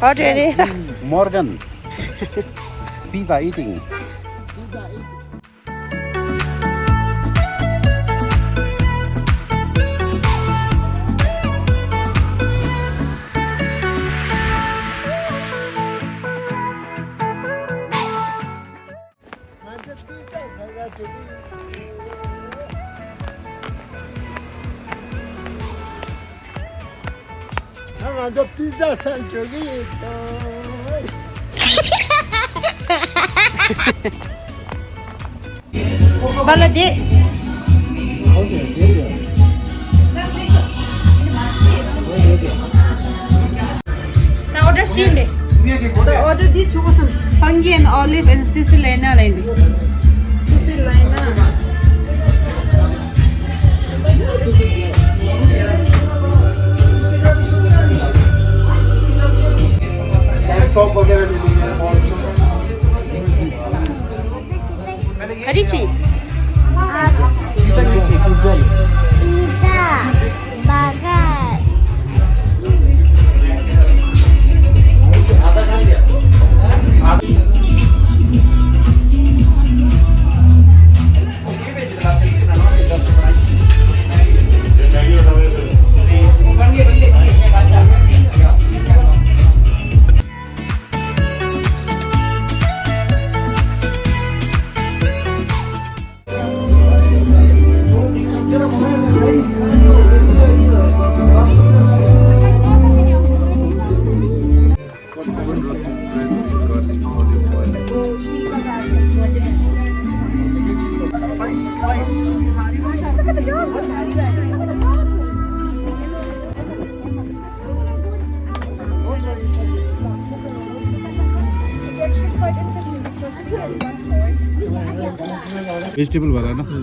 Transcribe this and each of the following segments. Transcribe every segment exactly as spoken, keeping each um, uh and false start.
Order it. Morgan. Pizza eating. ང་ཚོ་པི་ཛ་ཟ་འགྲོ་གི་ཡིན་ད། བ་ལ་དེ། ད་ཨོ་ཌར་ཤེས་ནས། ད་ཨོ་ཌར་འདི་ཆུ་བོ་སམ། Fungi and olive and Caesalina ལ་ཡིན་ཏེ། Caesalina. ག་རེ་བྱེད། པི་ཛ། བར་གར། Vegetable वाला ना। हाँ।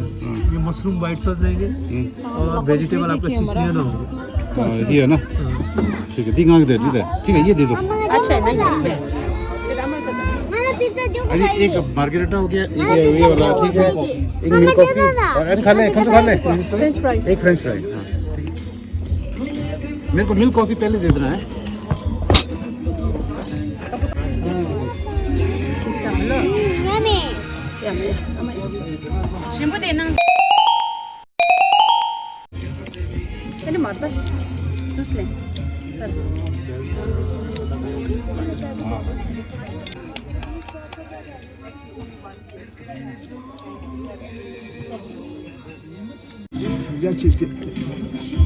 ये मशरूम व्हाइट सॉस देंगे। हम्म। और वेजिटेबल आपका सिसिलियन होगा। हाँ, ये है ना? ठीक है, दी, मांग दे, दी दे। ठीक है, ये दे दो। अच्छा है ना, ये दे। अरे, एक मार्गरेटा हो गया, ये, ये वाला, ठीक है। एक मिल्क कॉफी, और एक खा ले, खा ले। French fries. एक फ्रेंच फ्राइज, हाँ। मेरे को मिल्क कॉफी पहले दे देना है। Yummy.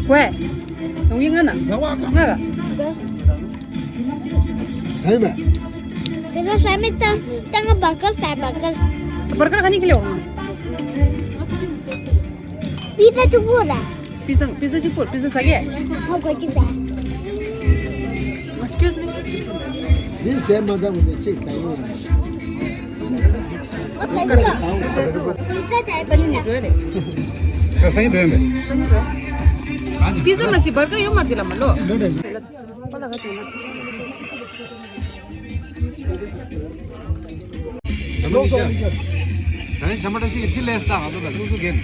ཝེ། ཡོང་གི་ང་ན། ང་ག་ཟ་ཡི་མེད། དེ་ཚོ་ཟ་མི་ཏང་ཏང་ང་བར་གར་ཟ་བར་གར། བར་གར་ག་ནས་ཁྱེར་ཡོང་ང་། པི་ཛ་གཅིག་པོ་ལ། པི་ཛ་པི་ཛ་གཅིག་པོ། པི་ཛ་ཟ་གི། ཧོ་གོ་གཅིག་ཟ། Excuse me. འདི་ཟས་མ་ཚང་བ་ནས་གཅིག་ཟ་ཡོང་། པི་ཛ་མ་ཞིག་བར་གར་ཡོད་མ་རེད་ལ་མ་ལོ། ད་ནི་ཇ་མ་ཏ་ཤི་གི་ཅི་ལས་ད་ང་ཚོ་ལ་ཀུ་སུ་གན།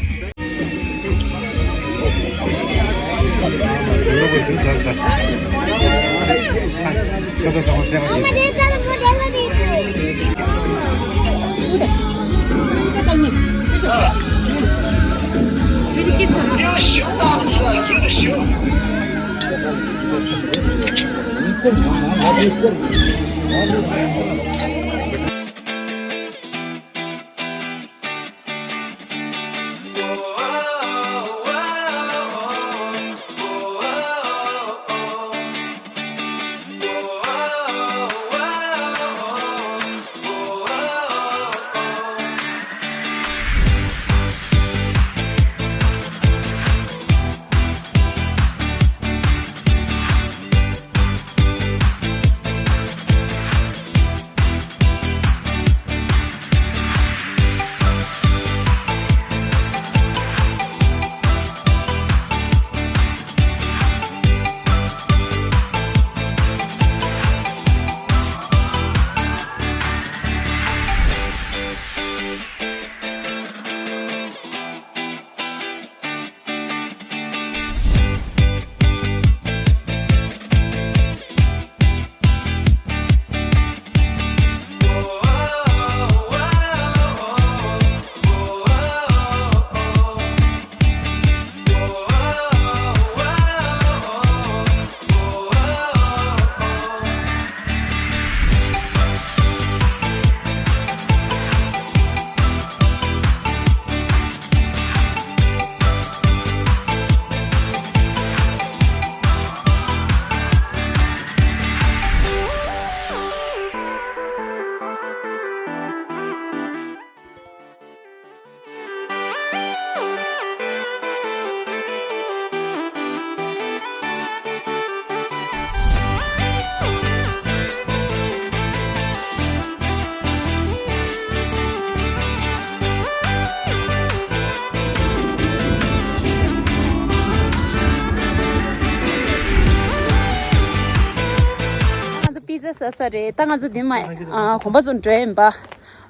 ས་ས་རེད། ད་ང་ཚོ་འདི་མ་ཨ་གོམ་པ་ཚོ་འགྲོ་ཡིན་པ།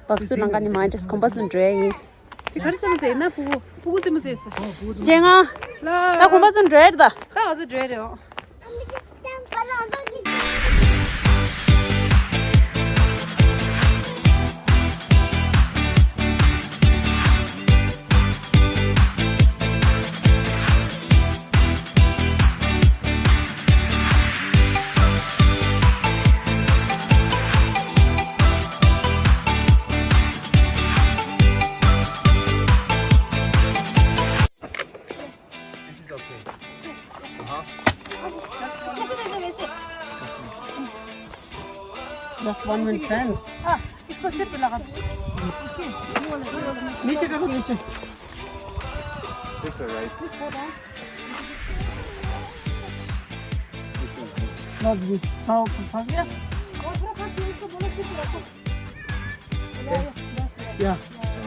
བག་སུ་ལང་ཀ་ནི་མ་འདྲེས་གོམ་པ་ཚོ་འགྲོ་ཡིན། དེ་ག་རེ་ཟེར་མ་ཟེར་ན་ཕྲུ་གུ་ཕྲུ་གུ་ཟེར་མ་ཟེར་ས། ཅེ་ང་། ལ། ད་གོམ་པ་ཚོ་འགྲོ་ཡིན་ད། ད་ང་ཚོ་འགྲོ་ཡིན་རེད། This is okay. Uh-huh. Just one minute, friend. हाँ, इसको सिर्फ लगा दो। नीचे करो, नीचे। This is rice. Love you. हाँ, फंस गया। और थोड़ा खा के इसको बोलो सिर्फ रखो। Okay? Yeah.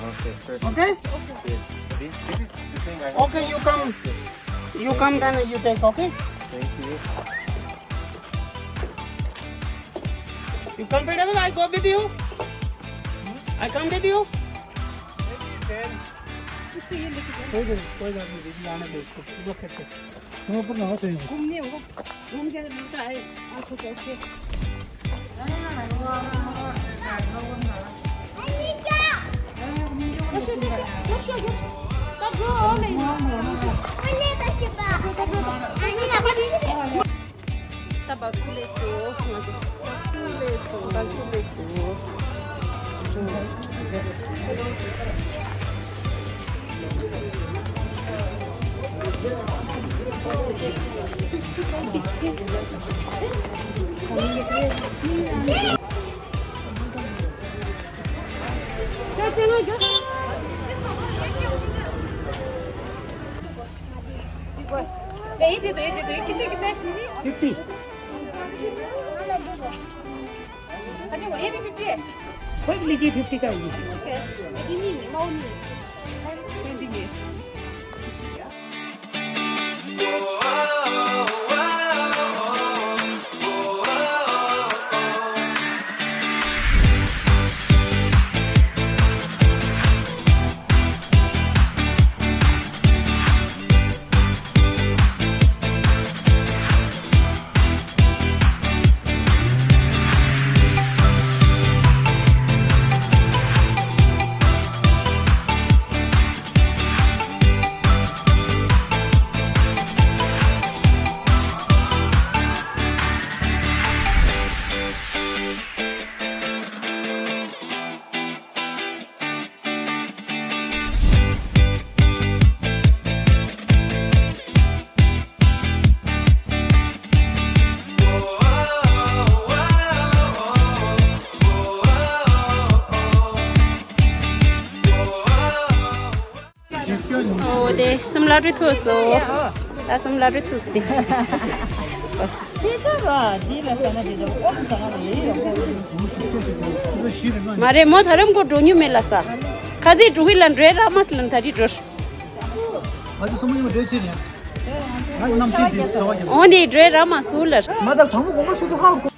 Okay, perfect. Okay? Yes. This, this is the thing I have. Okay, you come. You come, then you take, okay? Thank you. You comfortable? I go with you? I come with you? कोई नहीं, कोई बात नहीं, दीदी, आने दो इसको। It's okay. तुम ऊपर नहाओ, सही से। घूमने होगा। घूम के मिलता है। अच्छा, अच्छा, OK। ད་བག་སུ་ལས་སོ། ང་ཚོ་བག་སུ་ལས་སོ། བག་སུ་ལས་སོ། Fifty. कोई भी लीजिए, fifty का ही। ཨོ་དེ་གསུམ་སླ་བྲོ་ཐུག་སོ། ད་གསུམ་སླ་བྲོ་ཐུག་སྟེ། མ་རེད་མོ་ད་རམ་གོ་འགྲོ་ཉུ་མེད་ལ་ས། ཁ་ཟས་འགྲོ་གི་ལ་འགྲོའི་ར་མ་སི་ལ་ད་རི་འགྲོ། ང་ཚོ་སོ་མ་ཡོང་འདྲེ་ཆེ་ནས། ང་ནམ་ཤེས་ཀྱི་ཟ་བ་ཀྱང་། འོ་ནི་འགྲོའི་ར་མ་སུ་ལར། ང་ད་དང་པོ་དགོངས་པ་ཞུ་དུ་ཧ་གོ།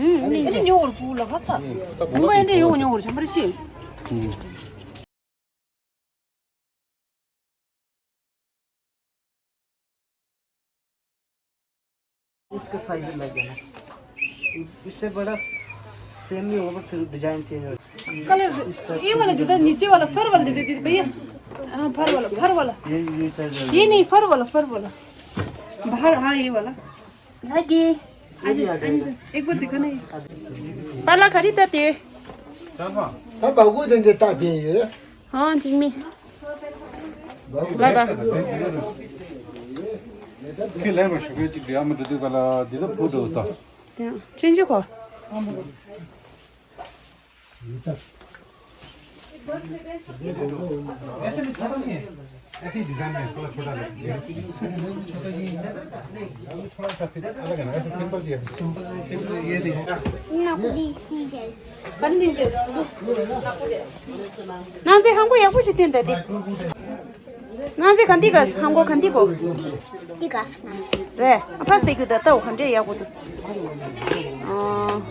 ཨ་ནི་ཉོ་བར་བུ་ལ་ཁ་ས། ཨ་ནི་ཡོང་ཉོ་བར་བྱམས་པར་ཤེས། इसका साइज अलग है ना। इससे बड़ा सेम नहीं होगा, फिर डिजाइन चेंज हो। कलर, ये वाला दे दो, नीचे वाला, फर वाला दे दो, दे दो भैया। हाँ, फर वाला, फर वाला। ये, ये साइज वाला। ये नहीं, फर वाला, फर वाला। बाहर, हाँ, ये वाला। लगी। एक बार दिखा ना ये। पाला खरीदा थे। हाँ, बाबू दे देता दे ये। हाँ, जिम्मी। ལ་ད། ཁྱེད་ལས་མ་ཞུ་གི་ཅིག་རེད་ཨ་མ་འདི་དུས་ག་ལ་འདི་ལ་བུ་འགྲོ་ད། དེ་ཅན་ཅི་གོ། ऐसे में छोटा नहीं है, ऐसे ही डिजाइन में थोड़ा छोटा रखेंगे। छोटा ये है, ये थोड़ा सा फिर अलग है ना, ऐसे सिंपल जी है। सिंपल ये देखो। ནང་ཚན་ཧང་གོ་ཡག་པོ་ཞིག་སྟོན་ད་དེ། ནང་ཚན་ག་འདི་ག་ཧང་གོ་ག་འདི་གོ། འདི་ག་རེད། ཨ་ཕ་སྟེ་གུ་ད་ལྟ་འོ་ག་འདྲས་ཡག་པོ་འདུག་ཨ།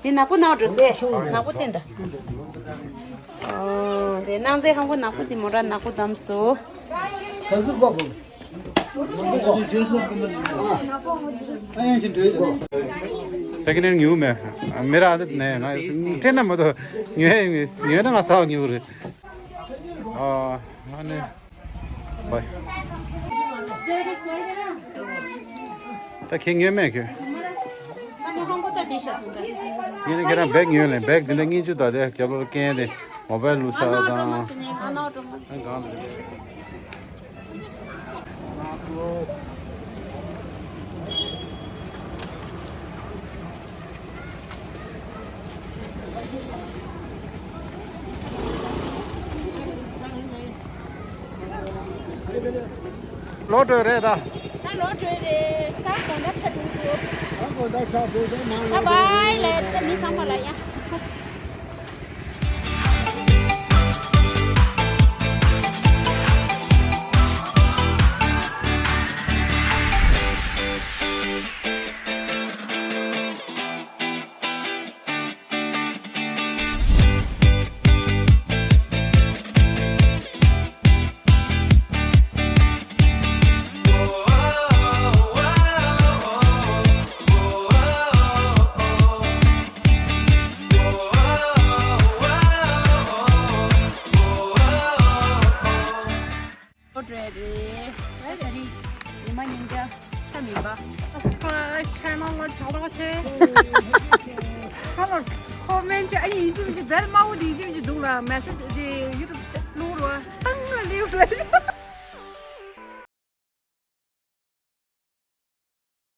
དེ་ནག་པོ་ནག་འགྲོ་སེ། ནག་པོ་བསྟན་ད། ཨོ། དེ་ནང་ཚན་ཧང་གོ་ནག་པོ་དེ་མོ་ར་ནག་པོ་བདམས་སོ། Second hand ཉོས་མེད། མི་ར་ཨ་འདི་ནས་ང་ཁྲེན་ན་མ་གཏོགས་ཉོས་ཉོས་ན་ང་ཟ་བ་ཉོས་རེད། ཨ་ང་ནི། བའི། ད་ཁྱེད་ཉོས་མེད་ཁྱོད། ངས་ནི་ཁྱེད་རང་བེག་ཉོས་ལེ། བེག་འདི་འདྲ་སྙིང་རྗེ་དང་དེ་རྒྱབ་ལོར་སྐྱེན་དེ་མོ་བེལ་ལུས་ས་དང་། ཨ་གང་དེ། ལོག་འགྲོ་རེད་ད། ད་ལོག་འགྲོ་རེད། ད་དགོང་དག་ཆ་འགྲོ་འགྲོ། ད་དགོང་དག་ཆ་འགྲོ་འགྲོ་མང་ལོག་འགྲོ། བའི་བའི་ལས་ད་མི་ཚང་མ་ལ་ཡ། ལོ་སྤྲོད་རེད། ད་ད་རིང་ཉི་མ་ཉིན་བརྒྱ་ཐ་མིན་པ། ཨ་ཁ་ཆ་ནང་ལ་ཆགས་རོགས་བྱེད། ཁ་ལ་ཁོ་མེན་ཅི་ཨ་ཡིན་ཅི་མི་ཅི་རྫལ་དམའ་བོ་འདི་ཅི་མི་ཅི་འདུག་ལ་མེ་སེ་ཇི་དེ་ཡུ་ཊུབ་བླུག་རོགས་ཏང་ལ་ལེའུ་རེད།